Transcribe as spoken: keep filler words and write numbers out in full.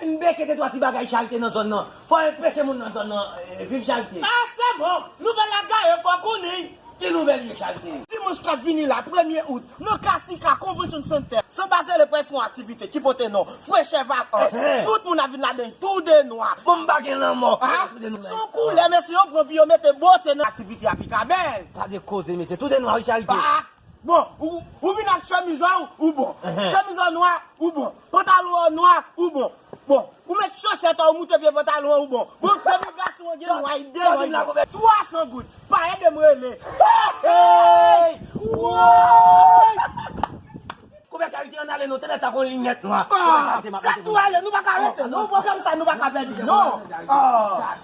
N beke de twa ti bagay Chalte nan zòn nan. Fò enpeche moun nan zòn nan, eh, viv Chalte. Ah, c'est bon. Nouvèl la gaye, fòk ou ni. Ki nouvèl ye, Chalte? Dimanch k ap vini la, premye out, nan Kasika Convention Center, Samba Zele pral fè yon aktivite ki pote non Frechè Vakans. Tout moun ap vin ladan toudenwa. Bon, m pa gen lanmò. Ah, toudenwa. Se yon koulè mesye yo pran pou yo mete bote nan aktivite a pi ka bèl. Pa de koze, mesye. Toudenwa, wi, Chalte. Ah, bon, ou, ou vin ak chemiz ou, ou bon. Chemiz ou nwa, ou bon. Pantalon ou nwa, ou bon. Bon, ou met chosèt ou, ou moute pye pantalon ou bon. Bon, premye gason an gen nwa, li devan. Twa san goud. Pa ede m rele. Hey! Woy! Koube Chalte, ann ale non, tande sa, gon linyèt nwa. Koube Chalte, m ap rete. Sa tou ale, nou pa ka rete non, pwogram sa nou pa ka pèdi non. Ah.